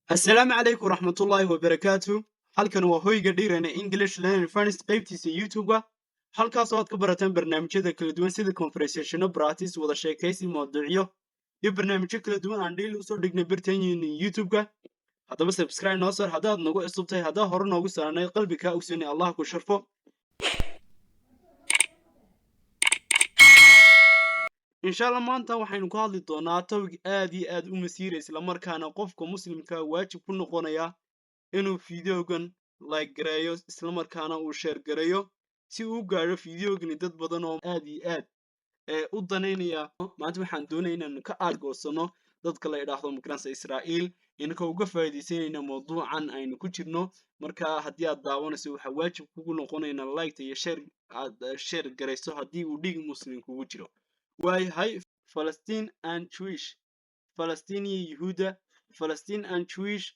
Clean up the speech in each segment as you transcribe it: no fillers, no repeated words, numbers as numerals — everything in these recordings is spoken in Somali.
Asalaamu calaykum waraxmatullaahi wabarakaatu. Halkan waa hoyga Dhiirane English Learning Furnace, qaybtiisa YouTube-ga, halkaasoo aad ka barataan barnaamijyada kala duwan sida conversationo, practice, wada sheekaysi, mawduucyo iyo barnaamijyo kala duwan aan daily usoo dhignay barteenyina YouTube-ka. Haddaba subscribe noo sar haddaad nagu cusub tahay, haddaad hore noogu saarnay, qalbi kaa ogsoonay. Allah ku sharfo. Insha Allah maanta waxaynu ku hadli doonaa topic aad iyo aad u masiira, islamarkaana qofka muslimka waajib ku noqonaya inuu videogan like gareeyo, islamarkaana uu share gareeyo si uu u gaadho videogani dad badan oo aad iyo aad ee u danaynaya. Maanta waxaan doonaya inaanu ka aargoosano dadka la idhaahdo magaranaysa Israa'iil, inaka uga faa'iidaysanayna mawduucan aynu ku jirno. Marka haddii aad daawanayso, waxaa waajib kugu noqonayna like iyo share aad share garayso haddii uu dhiig muslim kugu jiro. Waayahay, Palestine and Jewish, Palestine iyo Yuhuudda, Palestine and Jewish,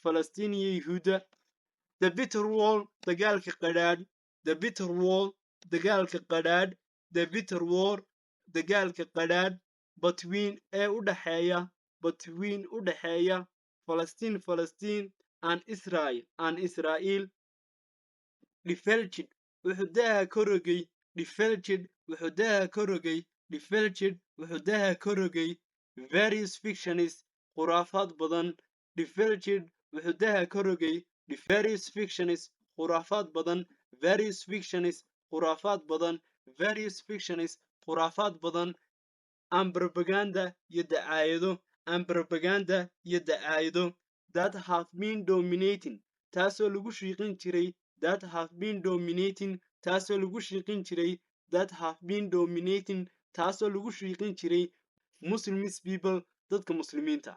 Palestine iyo Yuhuudda. The bitter war, dagaalka qadhaadh. The bitter war, dagaalka qadhaadh. The bitter war, dagaalka qadhaadh. Between, ee u dhaxeeya. Between, u dhaxeeya. Palestine, Palestine, and Israel, and Israel. Divulged, wuxuu daaha ka rogay. Divulged, wuxuu daaha ka rogay. Divulged, wuxuu daaha ka rogay. Various fictions, khuraafaad badan. Divulged, wuxuu daaha ka rogay. Various fictions, khuraafaad badan. Various fictions, khuraafaad badan. Various fictions, khuraafaad badan. And propaganda, iyo dacaayado. And propaganda, iyo dacaayado. That have been dominating, taasoo lagu shiiqin jiray. That have been dominating, taasoo lagu shiiqin jiray. That have been dominating, taasoo lagu shiiqin jiray. Muslims people, dadka muslimiinta.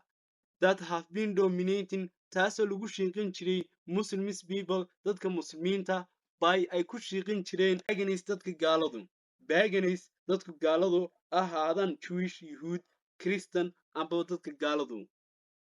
That have been dominating, taasoo lagu shiiqin jiray. Muslims people, dadka muslimiinta. By, ay ku shiiqin jireen. Pagans, dadka gaaladu. Pagans, dadka gaaladu, ahaadaan Jewish, Yuhuud, Christian amba dadka gaaladu.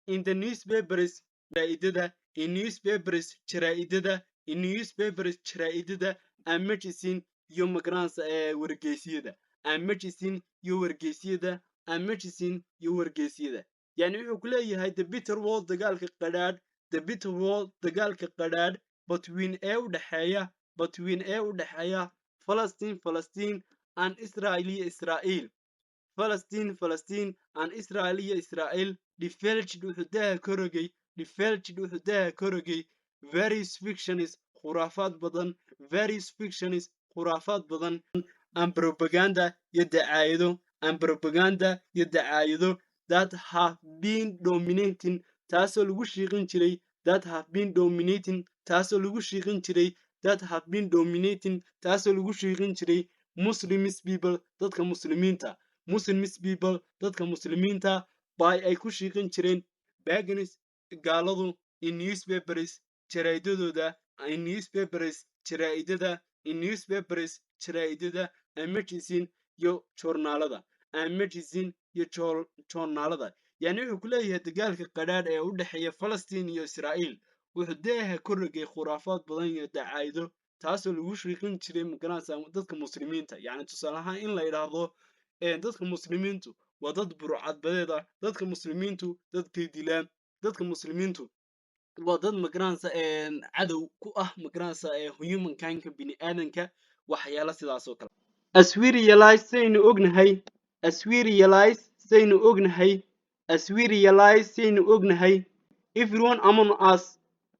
In the newspapers, jaraa'idada. In newspapers, jaraa'idada. In newspapers, jaraa'idada. And magazine, iyo magaranaysa ee wargeysyada. And magazine, iyo wargeysyada. And magazine, iyo wargeysyada. Yani wuxuu ku leeyahay: the bitter war, dagaalka qadhaadh. The bitter war, dagaalka qadhaadh. Between, ee u dhexeeya. Between, ee u dhexeeya. Palestine, Palestine, and Israel, iyo Israel. Palestine, Palestine, and Israel, iyo Israel. Divulged, wuxuu daaha ka rogay. Divulged, wuxuu daaha ka rogay. Various fictions, khuraafaad badan. Various fictions, khuraafaad badan. And propaganda, iyo dacaayado. And propaganda, iyo dacaayado. That have been dominating, taasoo lagu shiiqin jiray. That have been dominating, taasoo lagu shiiqin jiray. That have been dominating, taasoo lagu shiiqin jiray. Muslims people, dadka muslimiinta. Muslims people, dadka muslimiinta. By, ay ku shiiqin jireen. Pagans, gaaladu. In newspapers, jaraa'idadooda. In newspapers, jaraa'idada. In newspapers, jaraa'idada. And magazine, iyo joornaalada. And magazine, iyo joornaalada. Yani wuxuu ku leeyahay: dagaalka qadhaadh ee u dhexeeya Falastiin iyo Israa'iil wuxuu daaha ka rogay khuraafaad badan iyo dacaayado taasoo lagu shiiqin jiray, magaranaysa, dadka muslimiinta. Yacni tusaale ahaan in la yidhaahdo dadka muslimiintu waa dad burcadbadeed ah, dadka muslimiintu dadkay dilaan, dadka muslimiintu waa dad, magaranaysa, cadow ku ah, magaranaysa, humankindka, bini aadanka, waxyaalo sidaas oo kale. As we realize, saynu ognahay. As we realize, saynu ognahay. As we realize, saynu ognahay. Everyone among us,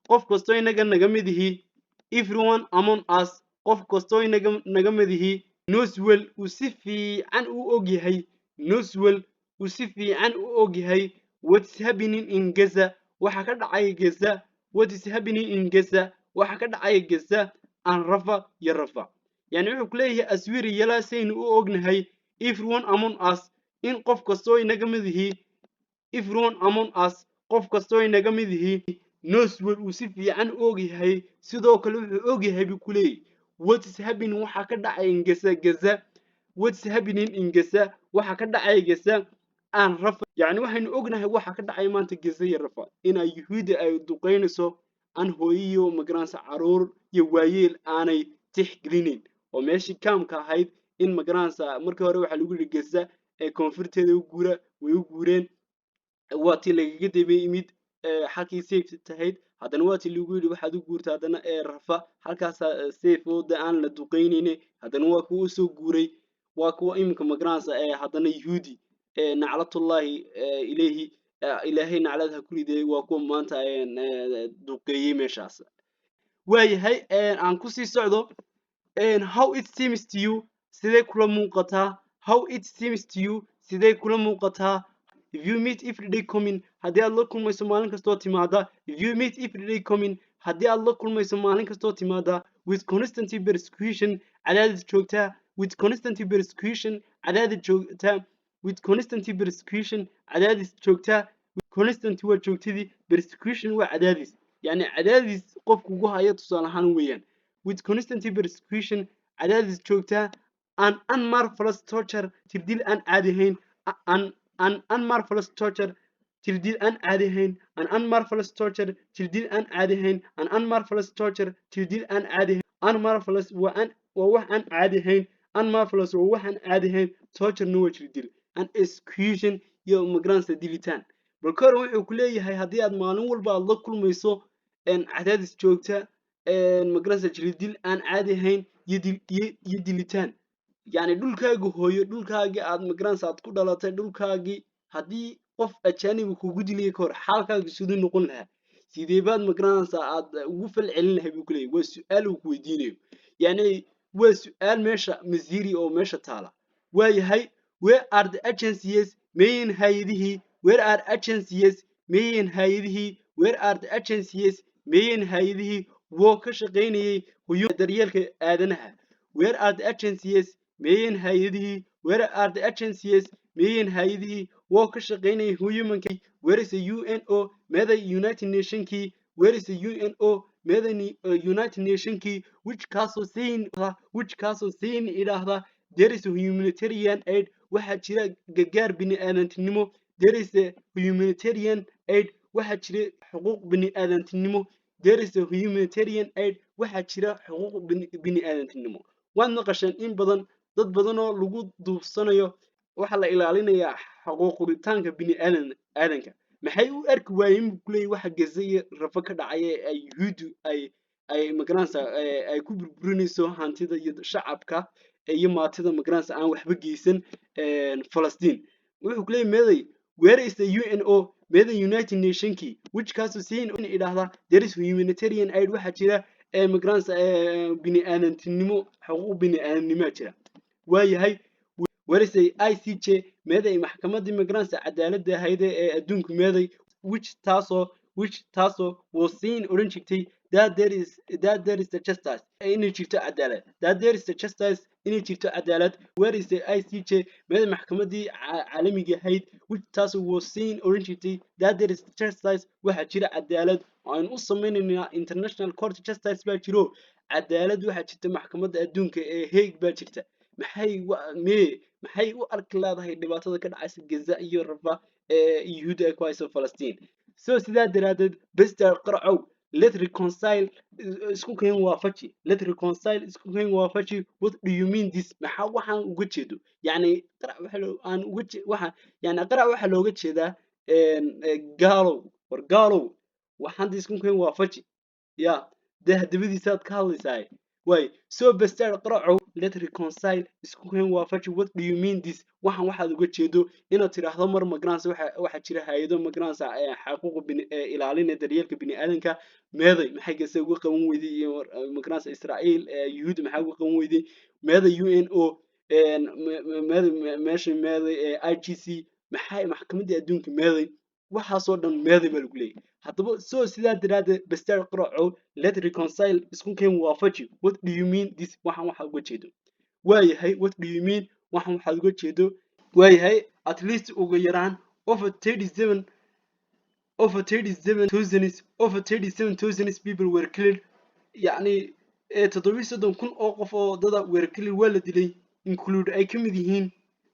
qof kastoo inaga naga mid ihi. Everyone among us, qof kastoo inaga naga mid ihi. Knows well, uu si fiican u og yahay. Knows well, uu si fiican u og yahay. What's happening in Gaza, waxa ka dhacaya Gaza. What is happening in Gaza, waxa ka dhacaya Gaza. And Rafa, iyo Rafa. Yani wuxuu ku leeyahay: as we realize, saynu u ognahay. Everyone among us, in qof kastoo inaga mid ihi. Everyone among us, qof kastoo inaga mid ihi. Knows well, uu si fiican u og yahay. Sidoo kale wuxuu og yahay buu ku leeyahay: what is happening, waxa ka dhacaya in Gaza, Gaza. What is happening in Gaza, waxa ka dhacaya Gaza. And Rafa. Yacni waxaynu ognahay waxa ka dhacaya maanta Gaza iyo Rafa, in ay Yuhuudda ay duqeynayso, aan hooyiyo, magaranaysa, caruur iyo waayeel aanay tixgelinayn, oo meeshii kaamka ahayd in, magaranaysa, markii hore waxaa lagu yidhi Gaza ee koonfurteeda u guura, way u guureen, waa tii lagaga daba yimid. Halkii safe tahayd, haddana waa ti lagu yidhi waxaad u guurta haddana ee Rafa, halkaasaa safe oo de aan la duqeyneyne. Haddana waa kuwa usoo guuray, waa kuwa iminka magaranaysa ee haddana Yuhuudi naclatullaahi ilayhi, Ilaahay naclad ha ku ridee, waa kuwa maanta duqeeyey meeshaas. Waayahay, aan kusii socdo. How it seems to you, sidee kula muuqataa? How it seems to you, sidee kula muuqataa? If you meet everyday coming, haddii aad la kulmayso maalin kastoo timaada. If you meet everyday coming, haddii aad la kulmayso maalin kastoo timaada, with constant persecution, cadaadis joogtaa, with constant persecution, cadaadis joogtaa, with constant persecution, cadaadis joogtaa. Constant waa joogtadii, persecution waa cadaadis, yacni cadaadis qofku ugu hayo tusaale ahaan weeyaan. With constant persecution, cadaadis joogtaa, and unmarvelous torture, jirdil aan caadi ahayn, an unmarvelous torture, jirdil aan caadi ahayn, an unmarvelous torture, jirdil aan caadi ahayn, an unmarvelous torture, jirdil aan caadi ahayn. Unmarvelous waa wax aan caadi ahayn, unmarvelous waa wax aan caadi ahayn, torturena waa jirdil, and execution iyo magaranaysa dilitaan. Balkor wuxuu ku leeyahay haddii aad maalin walba aad la kulmayso cadaadis joogta, magaranaysa jirdil aan caadi ahayn iyo dil iyo dilitaan, yacni dhulkaaga hooyo, dhulkaagii aad magaranaysa aad ku dhalatay, dhulkaagii haddii qof ajaanibi kugu dilaya ka hor, xaalkaaga siduu noqon lahaa? Sidee baad magaranaysaa aad ugu fal celin lahay buu ku leeyahay. Waa su-aal uu ku weydiinayo, yacni waa su-aal meesha masiiri oo meesha taala. Waayahay, where are the agencies, meeyin hay-adihii? Where are agencies, meeyin hay-adihii? Where are the agencies, meeyin hay-adihii woo ka shaqaynayay huyo daryeelka aadanaha? Where are the agencies, meeyin hay-adihii? Where are the agencies, meeyin hay-adihii woo ka shaqaynayay humanka? Where is the UNO, meeday United Nationkii? Where is the UNO, meeday United Nationkii? Which kaasoo saying, which kaasoo saying idhaahda, there is a humanitarian aid, waxaa jira gargaar bini-aadantinimo. There is a humanitarian aid, waxaa jira xuquuq bini-aadantinimo. There is a humanitarian aid, waxaa jira xuquuq bini-aadantinimo. Waad maqasheen in badan dad badan oo lagu duufsanayo waxaa la ilaalinayaa xuquuquritaanka bini-aadan aadanka. Maxay u arki waayeen buu kuleeyahy waxa Gaza iyo Rafa ka dhacaya ee ay Yuhuuddu ay magaranaysa ay ku burburinayso hantida iyo shacabka iyo maatida magaranaysa aan waxba geysan Falastiin? Wuxuu kuleeyahy meeday, where is the UNO, meeday United Nationkii, which kaasoo siin idhaahda there is humanitarian aid, waxaa jira magaranaysa bini-aadantinimo, xuquuq bini-aadamnimaa jira. Waayahay, where is the ICJ, meeday maxkamadii magaranaysa cadaaladda ahayd ee adduunku meeday? Which taasoo was seen odhan jirtay that there is the justice, inay jirto cadaalad, that there is the justice, inay jirto cadaalad. Where is the ICJ, meeday maxkamadii caalamiga ahayd, which taasoo was seen odhan jirtay that there is justice, waxaa jira cadaalad oo aynu u sameynaynaa International Court Justice baa jiro, cadaalad waxaa jirta, maxkamadda adduunka ee Hague baa jirta. Maxay mee maxay u arki leedahay dhibaatada ka dhacaysa Gaza iyo Rafa ee Yuhuudda ay ku hayso Falastiin? So sidaa daraaddeed, bester qarcow, let reconcile, isku keen waafaji, let reconcile, isku keen waafaji. What do you mean this? Maxaa waxaan uga jeedo? Yacni qarac waxa loo aan uga waxa yani qarac waxaa looga jeedaa gaalow, war gaalow, waxaan isku keen waafaji ya dee hadabadiisaad ka hadlaysaa waay. So bester qaracow, let reconcile, isku keen waafaji. What do you mean this? Waxaan waxaad uga jeedo inaad tidhaahdo mar magaranaysa waxa jira hay-ado magaranaysa xaquuqa bini ilaalinaya daryeelka bini aadanka meeday? Maxay Gaza uga qaban weyday iyo magaranaysa Israa'iil, Yuhuud maxaa uga qaban weyday? Meeday UNO? Meeday meesha? Meeday IGC? Maxay maxkamadii adduunka meeday? Waxaasoo dhan meeday baa lagu leeyahay. Haddaba so sidaa daraaddeed, bester qaracow, let reconcile, isku keen waafaji. What do you mean this? Waxaan waxaad uga jeedo. Waayahay, what do you mean? Waxaan waxaad uga jeedo. Waayahay, at least ugu yaraan over 37,000, over 37,000 people were killed, yacni 37,000 oo qof oo dada were killed, waa la dilay, include ay ka mid yihiin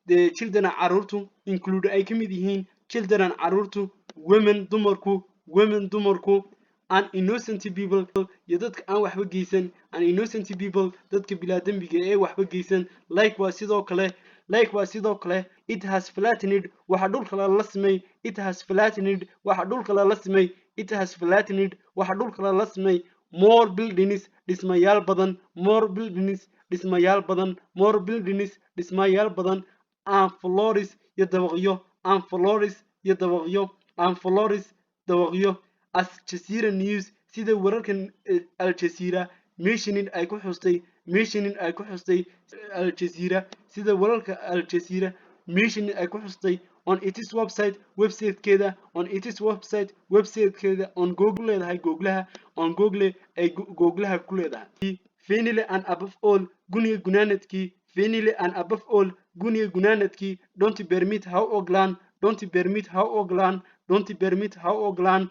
the children, carruurtu, include ay ka mid yihiin children, carruurtu, women, dumarku, women, dumarku, and innocent people, iyo dadka aan waxba geysan, and innocent people, dadka bilaa dembiga ee waxba geysan. Like waa sidoo kale, like waa sidoo kale, it has flattened, waxa dhulka lala simay, it has flattened, waxa dhulka lala simay. It has flattened, waxa dhulka lala simay, more buildings, dhismayaal badan, more buildings, dhismayaal badan, more buildings, dhismayaal badan, and floors, iyo dabaqyo, and floors, iyo dabaqyo, and floors, dabaqyo. As Jazeera News, sida wararkan Al Jazeera, mentioning, ay ku xustay, mentioning, ay ku xustay Al Jazeera, sida wararka Al Jazeera, mentioning, ay ku xustay, on its website, websitekeeda, on its website, websitekeeda, on Google leedahay, googlaha, on Google, ay googlaha ku leedahay. Finally and above all, guniga gunaanadkii, finally and above all, guniga gunaanadkii, don't permit, ha u ogolaan, don't permit, ha u ogolaan, don't permit, ha u ogolaan,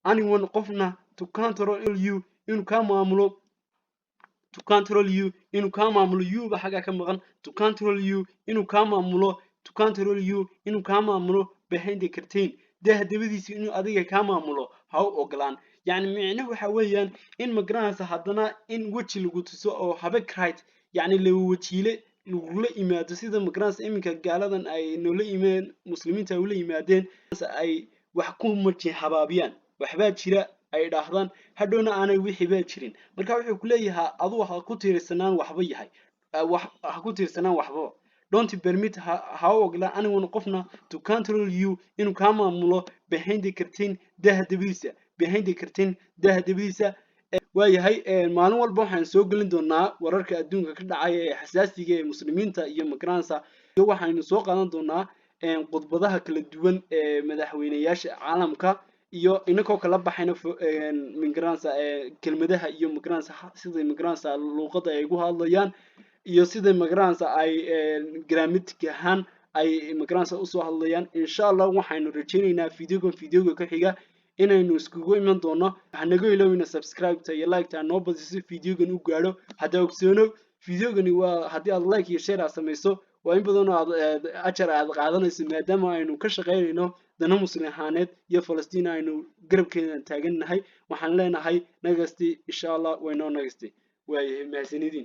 anyone, qofna, to control you, inuu kaa maamulo, to control you, inuu kaa maamulo. You ba xaggaa ka maqan. To control you, inuu kaa maamulo, to control you, inuu kaa maamulo, behind the curtain, daaha dabadiisa inuu adiga kaa maamulo ha u ogolaan. Yacni micnuhu waxa weeyaan in, ma garanaysa, haddana in weji lagu tuso oo hypocrite, yacni laba wajiile lagula yimaado, sida, ma garanaysa, iminka gaaladan ay noola yimeen, muslimiinta ay ula yimaadeen, ay wax ku maji habaabiyaan, waxbaa jira ay dhaahdaan, hadhowna aanay wixii baa jirin. Marka wuxuu ku leeyahay, aduu ha ku tiirsanaan waxba yahay, wax ha ku tiirsanaan waxbaba. Don't permit, ha u ogolaan, anyone, qofna, to control you, inuu kaa maamulo, behind the curtain, daaha dabadiisa, behind the curtain, daaha dabadiisa. Waayahay, maalin walba waxaan soo gelin doonaa wararka adduunka ka dhacaya ee xasaasiga ee muslimiinta iyo magaranaysa, iyo waxaynu soo qaadan doonaa khudbadaha kala duwan ee madaxweyneyaasha caalamka, iyo inagoo kala baxayna magaranaysa kelmadaha iyo, magaranaysa, sida, magaranaysa, luuqada ay ugu hadlayaan iyo sida, magaranaysa, ay grammatic ahaan ay, magaranaysa, usoo hadlayaan. Insha Allah waxaynu rajaynaynaa videogan videoga ka xiga inaynu iskugu iman doono. Hanaga ilowina subscribe-ta iyo like-ta noo badiso, videogan u gaadho. Hadda ogsoono, videogani waa haddii aad like iyo share aad samayso, waa in badan oo aad ajar aad qaadanayso, maadaama aynu ka shaqaynayno dana muslim ahaaneed iyo Falastiin aynu garabkeena taagannahay. Waxaan leenahay nagasti, insha Allah waynoo nagasti. Waayahay, mahadsanidin.